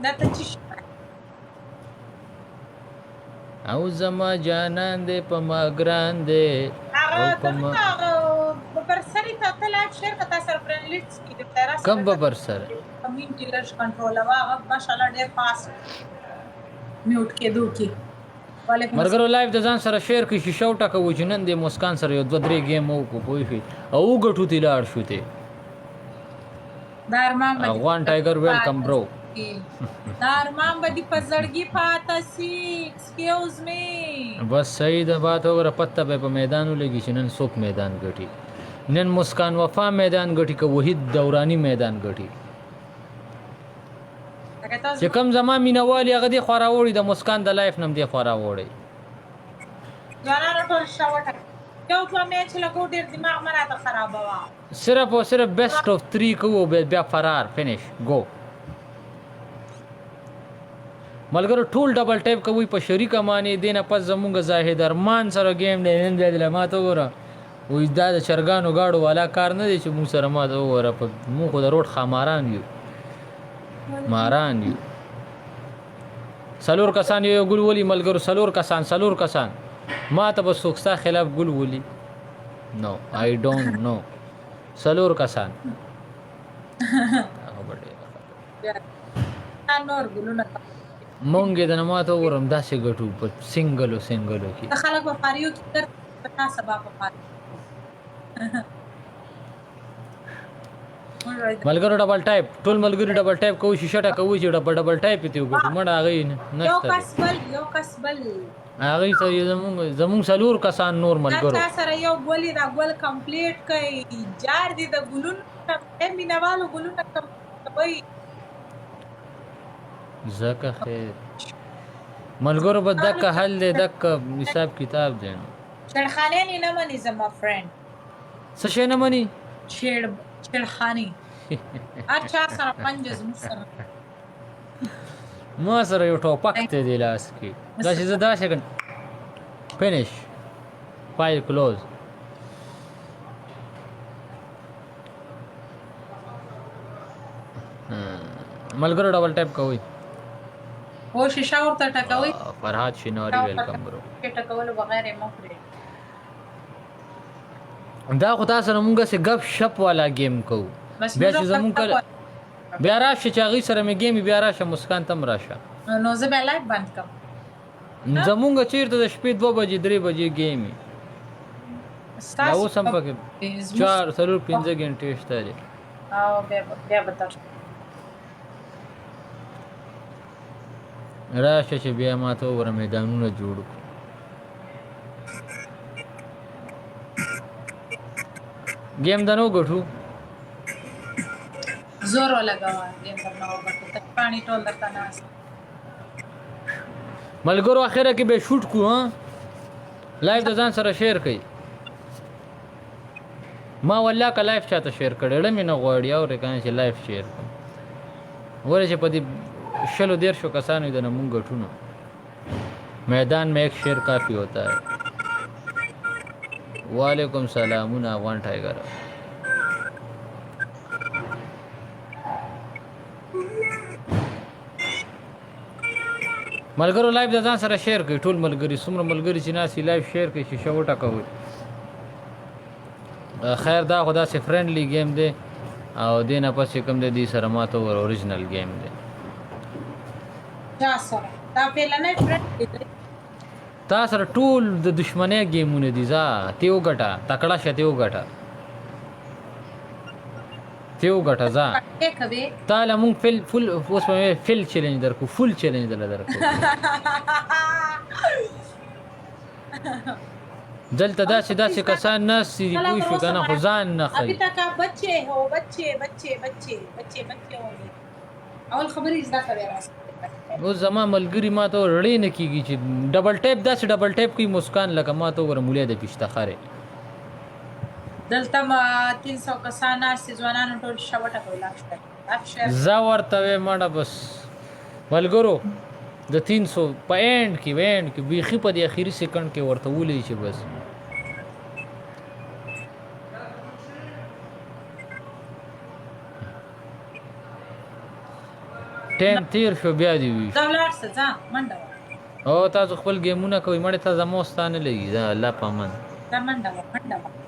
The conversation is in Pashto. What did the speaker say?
دا ته چې او زما جانان دی په ما ګران دی. هغه ته هغه ببر سری ته ته لایف شیر کتا سره فرند لیست کې د تیرا کم ببر سره کمیونټي لږ کنټرول وا، هغه ماشاءالله ډیر فاست میوټ کېدو کې. مرګرو لایف د ځان سره شیر کړئ، شیشه وټکوو چې نن د مسکان سره یو دوه درې ګیم وکړو، پوه شئ، او وګټو تی لاړ شو تی. دا ارمان به افغان ټایګر ویلکم برو. دا ارمان به دې په زړګي پاته سي. ایکسکیوز می. بس صحیح ده، بات وګوره، پته به په میدان ولګي چې نن څوک میدان ګټي. نن مسکان وفا میدان ګټي که وحید دورانی میدان ګټي؟ چې کوم زما مینوالي هغه دې خوا راوړي، د مسکان د لایف نم دې خوا راوړي. ځوانانو ټول شوټه یو دوه میچ لګو، ډېر دماغ مه راته خرابوه. صرف او صرف بیسټ اف 3 کوو، بیا فرار، فینش ګو. ملګرو ټول ډبل ټیپ کوي په شریکه معنی. دینه پس زمونږ زاهد ارمان سره ګیم دی نن. بیا دله ماته وګوره، وایي دا د چرګانو ګاډو والا کار نه دی چې موږ سره ماته وګوره، په موږ خو د روډ خاماران یو، ماران یو. څلور کسان یو ګل ولي ملګرو، څلور کسان، څلور کسان. ما ته به څوک ستا خلاف ګل ولي؟ نو آی ډونټ نو. څلور کسان. هغه به ډېره نور ګلونه مونږ یې د ماته وګورم داسې ګټو په سنګلو سنګلو کې. خلک په فاریو کې تر سبا په فاریو. ملګرو ډبل ټایپ، ټول ملګري ډبل ټایپ کوي، شیشه ټکوي چې ډبل ډبل ټایپ ته وګټو. مړه هغه یو نشته. کس بل، یو کس بل. هغه سره زمونږ څلور کسان نور ملګرو. چا سره یو ګل، دا ګل کمپلیټ کړئ. جار دي د ګلونو، مینوالو ګلونه کوي. ځکه خیر ملګرو به دک حل دی، دک حساب کتاب دی. نو چړخانه نه مني زما فرند. څه شی نه مني؟ چړخانی هر چا سره پنج، زموږ سره ما سره یو ټوپک ته دی لاس کې، داسې زه داسې کړم، فینش، فایل کلوز. ملګرو ډبل ټیپ کوئ. او شیشه ورته ټکوي. فرهاد شینواری ویلکم برو. ټکولو بغیر یې مه خوري. دا خو تاسو سره مونږ سه غب شپ والا ګیم کوو، بیا چې زمونږ کله بیا راشه چې هغې سره مې ګیم، بیا راشه مسکان تم راشه. نو زه بیا لایف بند کړم. زمونږ چیرته د شپې 2 بجې 3 بجې ګیم، دا اوس هم پکې 4 4 5 غنټې شته دي. او بیا به تاسو راشه چې بیا ما ته وګوره میدانونه جوړ کړو. ګیم د نو ګټو. زور ولګوه، ګیم در نه وګټو، ته پاڼې ټول درته ناست. ملګرو اخره کې به شوټ کو. ها، لایف د ځان سره شیر کړئ. ما والله که لایف چاته شیر کړی، ړه مې نه غواړي اورې که نه چې لایف شیر کړم. ګوره چې په دې 20 30 کسانو د نه مونږ ګټو، نو میدان میں ایک شیر کافی ہوتا ہے. وعلیکم سلامونه افغان ټایګر. ملګرو لایف د ځان سره شیر کړئ. ټول ملګري، څومره ملګري چې ناست لایف شیر کړئ، شیشه وټکوئ. خیر دا خو داسې فرندلی ګیم دی او دینه پس چې کوم دی دې سره ماته ور اوریجنل ګیم دی. چا سره دا پیلنې فرند دی؟ تا سره ټول د دشمنۍ ګیمونه دي. ځه تی وګټه، تکړه شه، تی وګټه، تی وګټه، ځه. کوي. تا له مونږ فل فل اوس به فل چیلنج درکو، فل چیلنج دله درکو. دلته داسې داسې کسان ناست دي، پوه شو که نه، خو ځان نه ابھی ښيي. تک آپ بچے ہو، بچے بچے بچے بچے بچے ہو گئے. اول خبرې زده کوي راست. اوس زما ملګري ما ته رړې نه کېږي چې ډبل ټیپ، داسې ډبل ټیپ کوي مسکان لکه ما ته وګوره مولی د پشته خرې. دلته ما 300 کسان ناست دي. ځوانانو ټول شیشه وټکوئ، لاک شیر، لاک شیر. زه ورته وې مړه بس ملګرو د 300 په اینډ کې، اینډ کې بیخي په دې اخري سیکنډ کې ورته ولي چې بس. ټایم تیر شو بیا دی ویش. ځه ولاړ شه، ځه منډه وه. او تاسو خپل ګیمونه کوئ، مړې ته زما ستا نه لګي. ځه الله پامان. ځه منډه وه، منډه وه.